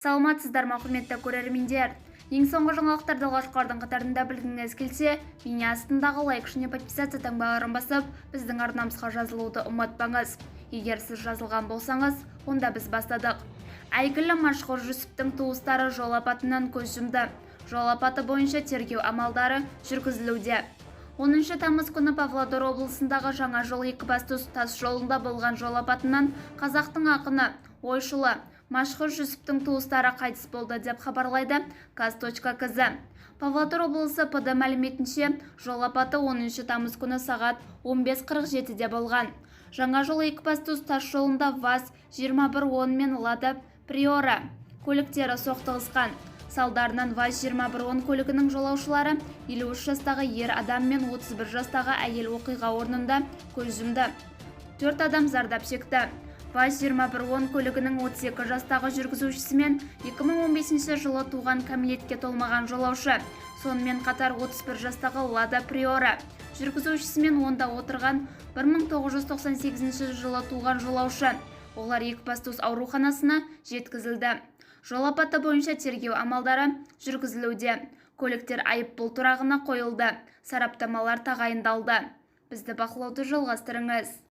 Саламатсыздар ма, құрметті көрермендер! Ең соңғы жаңалықтарды алғашқылардың қатарында білгіңіз келсе, бейне астындағы лайк және подписаться таңбаларын басып, біздің арнамызға жазылуды ұмытпаңыз. Егер сіз жазылған болсаңыз, онда біз бастадық. Әйгілі Машһүр Жүсіптің туыстары жол апатынан көз жұмды. Жол апаты бойынша тергеу амалдары жүргізілуде. 10 тамыз күні Павлодар облысындағы Жаңа жол Екібастұз тас жолында болған жол апатынан қазақтың ақыны, ойшылы Машһүр Жүсіптің туыстары қайтыс болды, деп хабарлайды kaz.kz. Павлодар облысы ПД мәліметінше, жол апаты 10 тамыз күні сағат 15:47-де болған. Жаңа жол Екібастұз тас жолында ВАЗ-2110 мен Лада Приора көліктері соқтығысқан. Салдарынан ВАЗ-2110 көлігінің жолаушылары, 53 жастағы ер адам мен 31 жастағы әйел, оқиға орнында көз жұмды. Төрт адам зардап шекті. ВАЗ-2110 көлігінің 32 жастағы жүргізушісі мен 2015 жылы туған кәмелетке толмаған жолаушы, сонымен қатар 31 жастағы Лада Приора жүргізушісі мен онда отырған 1998 жылы туған жолаушы. Олар Екібастұз ауруханасына жеткізілді. Жол апаты бойынша тергеу амалдары жүргізілуде. Көліктер айыппұл тұрағына қойылды, сараптамалар тағайындалды. Бізді бақылауды жалғастырыңыз.